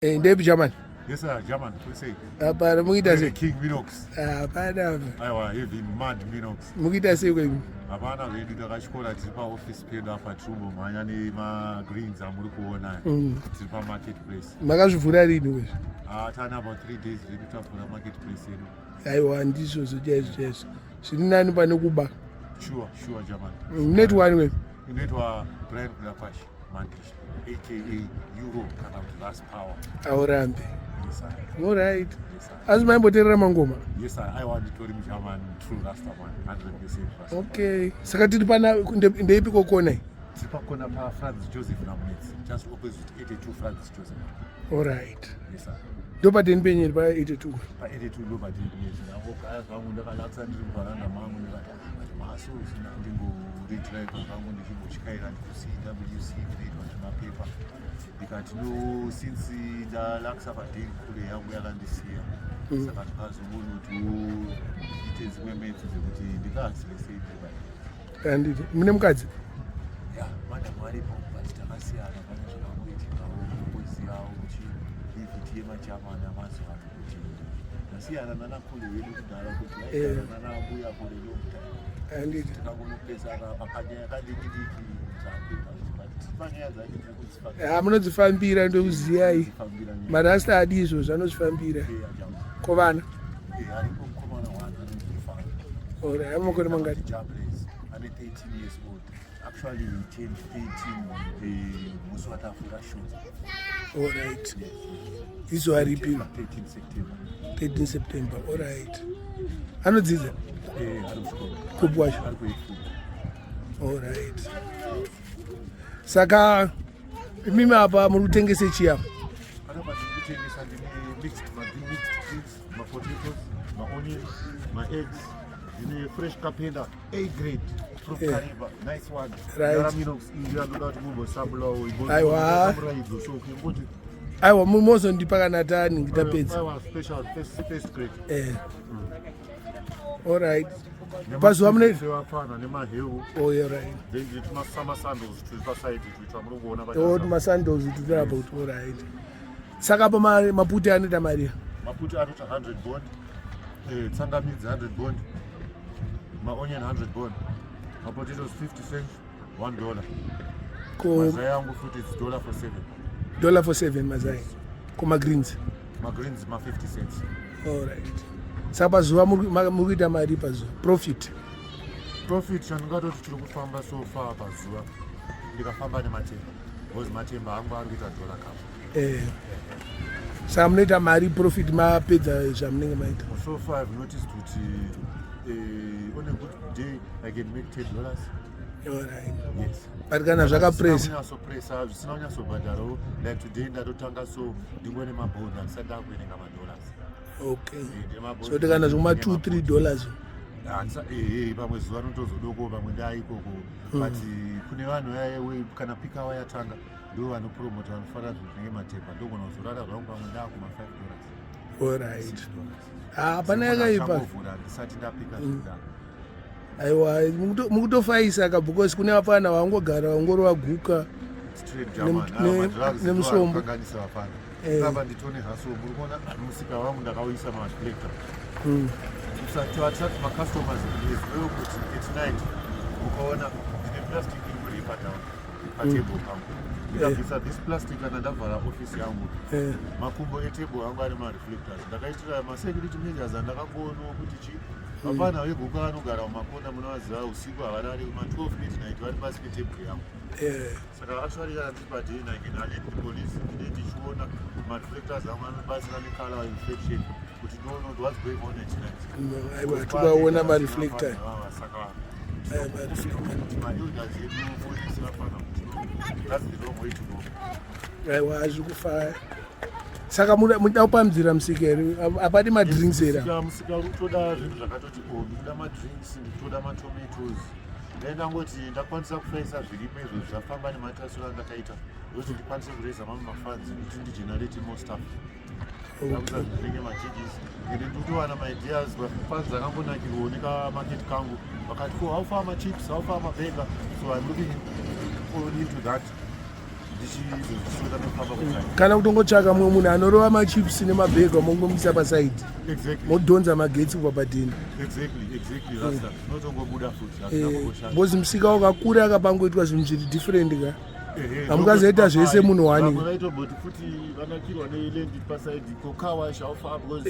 Ndepi German? Yes sir, German, we say. Hapana, mukuita sei? King Minox. Hapana apa. Aiwa, heavy mad Minox. Mukuita sei kwemi? Hapana zvedu, takachikora, tiri paoffice pedu apa, tiri kumbomhanya nemagreens amuri kuona. Tiri pamarket place. Makazvivhura rini kwezvo? Ah, tane about 3 days zvedu tavhura market place yedu. Aiwa, ndizvozvo chaizvo chaizvo. Zviri nani pane kuba. Sure, German. Munoitwa wani kwemi? Inoitwa Brian Kudakwashe Mandish, aka Euro kana kuti Last Power. Aurambe. Yes sir. Alright. Yes sir. Asi maimboteerera mangoma? Yes sir, aiwa, nditori muGerman, true Rastaman, 100% Rasta. Okay. Saka tiri pana ndeipi kokona iyi? Tiri pakona paFrancis Joseph naMunetsi, just opposite 82 Francis Joseph. Alright. Yes sir. Ndopadeni penyu iri pa82? Pa82 ndopadeni. Yes, ndangogara zvangu ndakalakisa ndiri muvaranda mangu, ndikati, "Ah, but maso ndingoridrive zvangu ndichimbotyaira ndikuCWC kunoitwa zvemapepa." Ndikati, "No, since ndalakisa padeni, kule yangu yakandisiya." Saka ndikazoona kuti ite dzimwe metsi dzekuti ndingahasile sei drive. Handiti mune mukadzi? Ya, madam aripo, but takasiyana. Pane zvakangoitikawo, kungozivawo kuti livit yemachamani amazuva ano, kuti tasiyana nanakule vedu kudhara, kuti vaigara nanambuya kule long time. Handiti. Tikangonopesana pakanyaya kadiki diki zvapera, but panyaya dzacho tiri kudzifambira. Ha, munodzifambira, ndokuziyai. Kudzifambira nyaya. Marasta adi izvozvo, anozvifambira. Kovana? Aripo mukomana wani anozvifamba. Alright, amakore mangani? Jables ane 13 years old. Actually he turned 13 musi watavhura shop. Alright. Izuva ripi? 13 September. 13 September. Alright. Anodzidza? Ari kuchikoro. Kupi wacho? Ari kuefu. Alright. Saka imimi apa muri kutengese chii apa? Panapa ndiri kutengesa, ndine mixed mixed greens, mapotatoes, maonions, maeggs, ndine fresh kapenda A grade from Kariba, nice one. Right. Minox iyi yandoda kuti mumbosambulawo. Aiwa. Idzo so kungoti Aiwa, mozondipa kana tani tapedza. Aiwa, special first grade. Alright. Pazuva mune Sevafana nemaheu. Oh, yeah, right. Then ndine tumasama sandals turi pasaidi tuitwa muri kuona. Oh, tumasandals turi apa kuti, alright. Saka apa maputi anoita mari? Maputi anoti 100 bond, tsangamidzi 100 bond, maonion 100 bond, mapotatoes 50 cents, $1. Ko Mazai angu futi, it's dollar for 7. Dollar for 7 mazai. Ko magreens? Magreens ma 50 cents. Alright. Saka pazuva muri kuita mari pazuva? Profit? Profit chandingatoti tiri kufamba so far pazuva, ndikafamba nematemba, because matemba angu ari kuita dollar cup. Saka munoita mari, profit, mapedza zvamunenge maita? So far I've noticed kuti on a good day I can make $10. Alright. Yes. But kana zvakapresa? Kunyatsopresa, zvisina kunyatsobhadharawo, like today ndatotanga, so ndingone mabond, handisati ndakuverenga madollars. Ndine mabond. So kuti kana zvekuma 2 $3? Ehe, pamwe zuva rinotozodoko, pamwe ndaikoko, but kune vanhu vaya kana peak hour yatanga, ndo vanopromota, vanofarira zvinhu zvinenge matemba, ndogona kuzorara zvangu pamwe ndakuma $5. Alright. $6. Ha, pana yakaipa. Ndichangovhura, ndisati ndapika zvidaro. Aiwa, mukutofaisa ka, because kune vafana vangogara vangorova guka. Straight, German. Madrugs Nemusombo. ndoanokanganisa vafana. Apa nditone haso, muri kuona musika wangu ndakauisa mareflector. To attract macustomers as well, kuti at night ukaona ndine plastic iri kuripa down patable pangu, ndikabvisa this plastic kana ndavhara office yangu, makumbo etable angu ari mareflectors. Ndakaitira masecurity measures andakangoonawo kuti chi vafana veguka vanogara mumakona, munovaziva, usiku havarari, kuma12 midnight vari pasi petable yangu. Saka actually kana ndiri padeni, I can alert the police. Ndine ndichiona mareflectors angu anobatsira necolour reflection kuti ndione kuti what's going on at night. Aiwa, tikaona mareflector. Saka Aya, mareflector. kuti maelders edu polisi vafana kuti no, that's the wrong way to go. Aiwa, hazvi kufaya. Saka muda kupambidzira musika here? Hapadi madrinks here? Musika uri kutoda zvinhu zvakatoti o, ndikuda madrinks, ndikutoda matomatoes. Dai ndangoti ndakwanisa kufaisa zvirimo izvo zvafamba nematasuro andakaita, ndokuti ndikwanise kureza mamwe mafunds kuti ndigenerate more stuff. Ndakuisa zvinenge majigis, ende ndikutowana maideas. Funds akangonakirwawo nekamarket kangu, vakati, "Ko how far machips? How far maburger?" So I'm looking all into that. Ndichizozvisota nekufamba kwetime. Kana kutongotsvaka mumwe munhu anorova machips nemabhega, mongomuisa pasaidi, modhonza magetsi kubva padheni. Exactly, rasta, zvinotongobuda futi, hazvina kumboshata. Because musika wakakura, akapangoitwa zvinhu zviri different ka. Hamungazoita zvese munhu one. Vamwe vaitomboti futi vanakirwa neland pasaidi ko car wash how far, because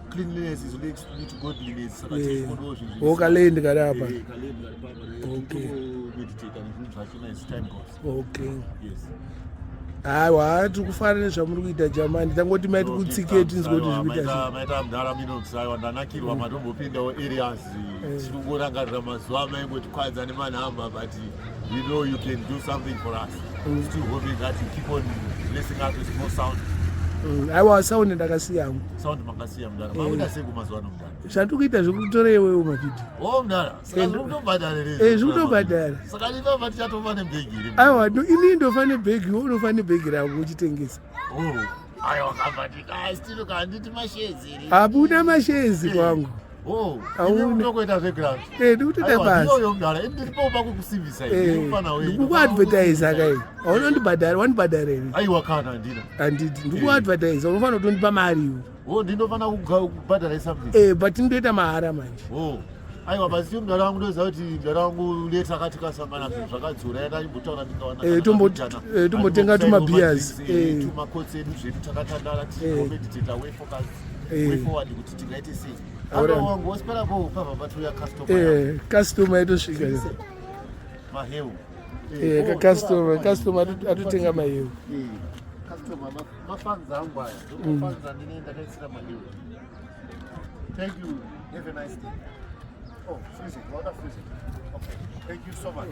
cleanliness is linked to godliness, saka tichikodawo zvinhu. O, kaland kari apa. Kaland kari papa. Meditate nezvinhu zvachona as time goes. Yes. Aiwa, tiri kufara nezvamuri kuita, jamani. Tangoti maiti kutsike, tinzwe kuti zviri kuita sei. Maita mudhara Minox, aiwa, ndanakirwa. Matombopindawo areas, tiringorangarira mazuva amaingotikwadza nemanhamba, but we know you can do something for us. Still hoping that you keep on blessing us with more sound. Aiwa, sound ndakasiya hangu. Sound makasiya, mudhara. Makuita sei kumazuva ano, mudhara? Zvandiri kuita zvekutora iwewo mavhidhiyo. O mudhara, saka zviri kutobhadhara here? Zviri kutobhadhara. Saka ndinobva tichatova nebhegi here? Aiwa, inini ndofa nebhegi, iwe unofa nebhegi rako uchitengesa. Oh, aiwa, kambatika still kanditi mashares here? Hakuna mashares kwangu. Oh, Hauna. imi munokuita zvegrant? Eh, ndikutoita basa. Iyoyo mudhara, ini ndiripo pakukusimbisa. Ndikukuadvertisa kai, haunondibhadhara, wandibhadhara here? Aiwa, kana handina. Handiti ndikuadvertisa, unofanira kutondipa mari iwe. O, ndinofanira kubhadhara something? Eh, but ndinoita mahara manje. Oh, aiwa, basi mudhara wangu, ndoziva kuti mudhara wangu leta akati kasangana zvinhu zvakadzora, yandachimbotaura ndingawana. Tombotenga tumabeers. Tumakotsi edu zvedu takatandara, tichimomeditate way focus, way forward, kuti tingaite sei. Alright. Aiwa wangu, waswerapo pabva patouya customer yangu. Customer yatosvika. Maheu. Customer atotenga maheu. Customer mafans angu aya, mafans andine ndakaisira maheu. Thank you, have a nice day. Oh, freeze it, water, freeze it. Okay, thank you so much.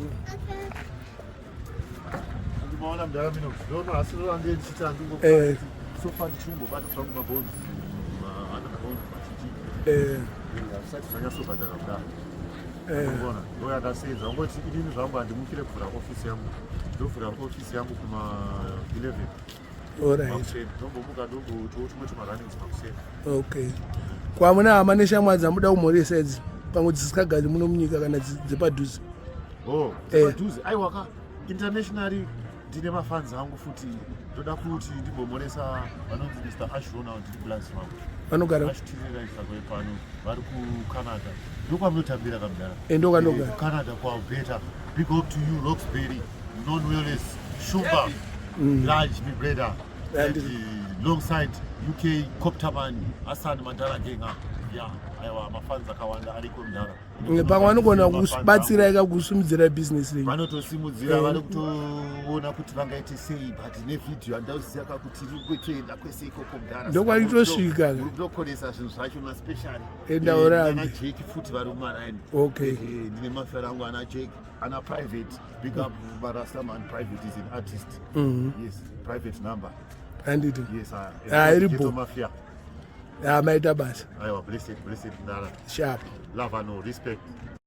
Ndimaona mudhara mino, ndono asiro ange ndichiti andingo so far ndichimbobata zvangu mabhonzi, ana mabhonzi machichi. Hazvisati zvanyatsobhadhara kudaro. Unoona, ndo yandasenza ungoti inini zvangu handimukire kuvhura ofisi yangu, ndovhura ofisi yangu kuma 11 makuseni, ndombomuka ndombotiwo tumwe tumarunnings makuseni. Okay, kwamuna hama neshamwari dzamuda kumhoresa idzi, pamwe dzisingagari muno munyika kana dzepadhuze? Oh, padhuze, aiwa ka, internationally ndine mafans angu futi. Ndoda kuti ndimbomhoresa vanonzi Mr Ash Ronald, ndiblas vangu. Vanogara? Ashtiriraisakwe pano, vari kuCanada, ndokwamunotambira kamudhara. Ndokwanogara. Canada, kuAlberta. Big up to you, Roxbury Non Willis Shumba, large mi brother, and alongside UK Copterman Hassan Mandara Genga. Ya, aiwa, mafans akawanda ariko, mudhara. Pamwe vanogona kubatsira ika kusimudzira bhizinesi renyu. Vanotosimudzira, vari kutoona kuti vangaite sei, but nevhidhiyo handauziva kakuti iri kutoenda kwese ikoko, mudhara. Ndokwaritosvika. Muri kutokonesa zvinhu zvacho maspecially. Enda urambe. Ana Jake futi vari mumaraini. Ndine mafera angu ana Jake, ana Private. Big up Marastaman, Private is an artist. Yes, Private number. Handiti? Yes. Ah, iri Ghetto bo. Mafia. Ha, maita basa. Aiwa, blessed, blessed, mudhara. Sharp. Love and respect.